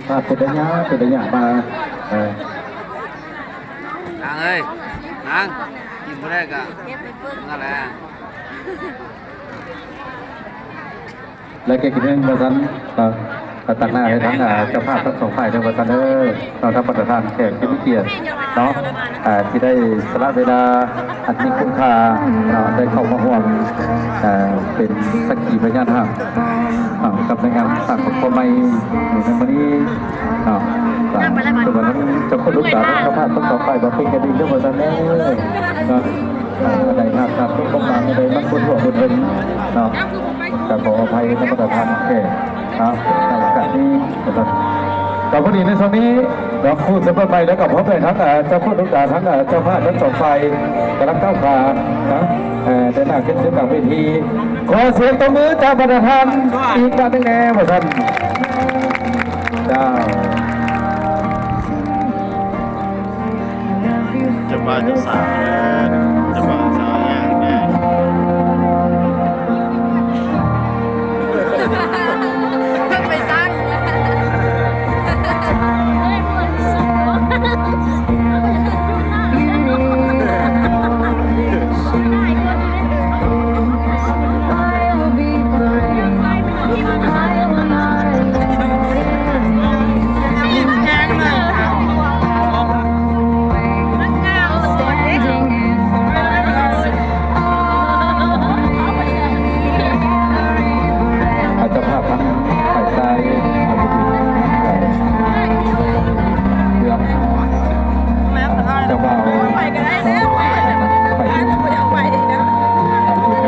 ພາບເປັນໄລຍະ ເປັນໄລຍະມາ ເອີ ນາງເອີຍ ນາງ ກິນບໍ່ໄດ້ກະນັ້ນແຫຼະ. ແລະ ແຂກອີກໜຶ່ງວ່າຊັ້ນ ເອີ ກໍຕັດໜ້າໃຫ້ທາງ ເອີ ເຈົ້າພາບທັງສອງຝ່າຍເດີວ່າຊັ້ນເດີເນາະ ທາງປະທານແຂກທີ່ມີກຽດເນາະ ເອີ ທີ່ໄດ້ສະຫຼະເວລາອັນມີຄຸນຄ່າເນາະ ໄດ້ເຂົ້າມາຮ່ວມ ເອີ ເປັນສັກຂີພະຍານຮັກ ເອີ ກັບໃນງານສ້າງຄອບຄົວໃໝ່ໃນມື້ນີ້ເນາະ. ກໍຖືວ່າທັງເຈົ້າຄຸນລູກສາວ ທັງເຈົ້າພາບທັງສອງຝ່າຍກໍເປັນກັນດີເດີວ່າຊັ້ນເດີເນາະ. ເອີ ອັນໃດຫາກຂາດຕົກບົກຜ່ອງອັນໃດ ມັນບໍ່ທົ່ວບໍ່ເຖິງເນາະ ກໍຂໍອະໄພນຳປະທານແຂກເນາະ ໃນໂອກາດນີ້ນະຄັບ. ກໍພໍດີໃນຊ່ວງນີ້ເນາະ ຄູ່ສົມລົດໃໝ່ ແລ້ວກໍພ້ອມດ້ວຍທັງ ເອີ ເຈົ້າຄຸນລູກສາວ ທັງ ເອີ ເຈົ້າພາບທັງສອງຝ່າຍກຳລັງກ້າວຂາເນາະ ເດີນໜ້າຂຶ້ນສູ່ກາງເວທີ. ຂໍສຽງຕົບມືຈາກປະທານອີກຄັ້ງໜຶ່ງແດ່ວ່າຊັ້ນ. ເຈົ້າ ເຈົ້າບ່າວເຈົ້າສາວເດີ ເຈົ້າບ່າວເຈົ້າສາວຍ່າງເດີ. ໄປຕັ້ງ ເຈົ້າພາບທັງຝ່າຍຊາຍ ເຈົ້າບ່າວ ຝ່າຍຍິງ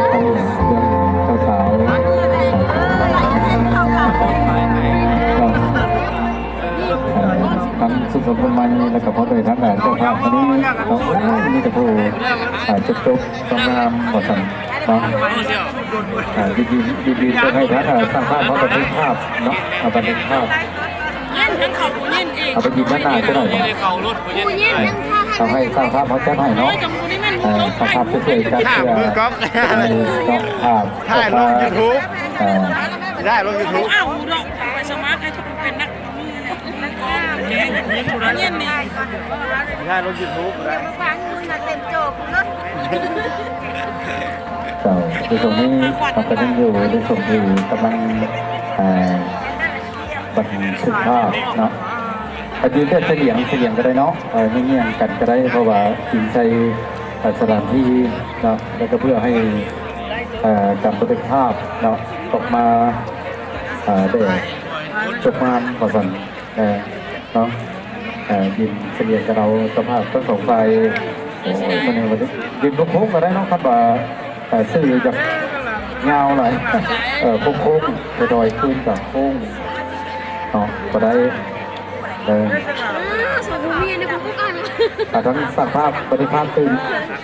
ເຈົ້າສາວ ທັງສຸກສົມບົນໃໝ່ ແລ້ວກໍພໍໄດ້ທັງ ເຈົ້າພາບມື້ນີ້ເນາະ ມີແຕ່ຜູ້ ຈົບໆ ງາມໆ ວ່າຊັ້ນເນາະ. ອ່າ ຍິນດີ ຍິນດີຈະໃຫ້ທາງ ເອີ ຊ່າງພາບເຮົາບັນທຶກພາບເນາະ ເອົາບັນທຶກພາບ ເອົາໄປຢືນດ້ານໜ້າຈັກໜ້ອຍເນາະ ເອົາໃຫ້ຊ່າງພາບເຮົາຈັດໃຫ້ເນາະ ເອີ ຊ່າງພາບຊ່ວຍໆກັນ ເພື່ອໃຫ້ເນາະ ພາບ ຖ່າຍລົງຢູທູບ ເອີ ໄດ້ລົງຢູທູບ ເອົາດອກ ໄປສະໝັກໃຫ້ເປັນນັກ ເຈົ້າ ໃນຊ່ວງນີ້ເຮົາກະຍັງຢູ່ໃນຊ່ວງທີ່ກຳລັງ ເອີ ບັນທຶກພາບເນາະ ອາ ຢືນແບບສະຫງຽງ ສະຫງຽງກະໄດ້ເນາະ ເອີ ຍ່ຽງໆກັນກະໄດ້ ເພາະວ່າອີງໃສ່ ເອີ ສະຖານທີ່ເນາະ ແລ້ວກະເພື່ອໃຫ້ ເອີ ການບັນທຶກພາບເນາະ ອອກມາ ເອີ ໄດ້ຈົບງາມວ່າຊັ້ນ. ເອີ ເນາະ ເອີ ຢືນສະຫງຽງກັນເອົາ ເຈົ້າພາບທັງສອງຝ່າຍ ໂອ້ຍ ມື້ນີ້ວ່າຢືນໂຄ້ງໆກະໄດ້ເນາະ ຄັນວ່າ ເອີ ຊື່ຢາກຍາວຫຼາຍ ເອີ ໂຄ້ງໆ ດອຍໆ ຂຶ້ນກະໂຄ້ງເນາະ ກະໄດ້ ເອີ ອ່າ ທັງຊ່າງພາບບັນທຶກພາບຕື່ມ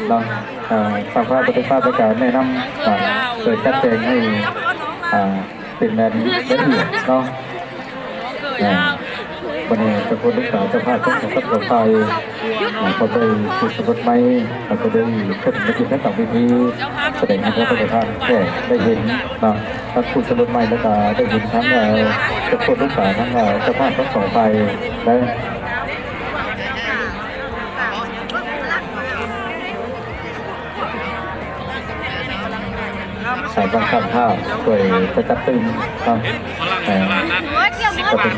ເນາະ ເອີ ຊ່າງພາບບັນທຶກພາບ ແລ້ວກະແນະນຳ ເອີ ເປີດຈັດແຈງໃຫ້ ອ່າ ເປັນແບບລະອຽດເນາະ ອ່າ ບັດນີ້ເຈົ້າຄຸນລູກສາວເຈົ້າພາບທັງສອງຝ່າຍ ອ່າ ກໍໄດ້ຂຶ້ນສະໝັກໃໝ່ ແລ້ວກໍໄດ້ຂຶ້ນມາຢືນທາງກາງເວທີ ສະແດງໃຫ້ທ່ານປະທານແຂກໄດ້ເຫັນເນາະ ທັງຄູ່ສົມລົດໃໝ່ ແລ້ວກໍໄດ້ເຫັນທັງ ເອີ ເຈົ້າຄຸນລູກສາວ ທັງ ເອີ ເຈົ້າພາບທັງສອງຝ່າຍເດີ. ສາຍການຊ່າງພາບຊ່ວຍຈັດຕື່ມເນາະ ເອີ ກະເປັນ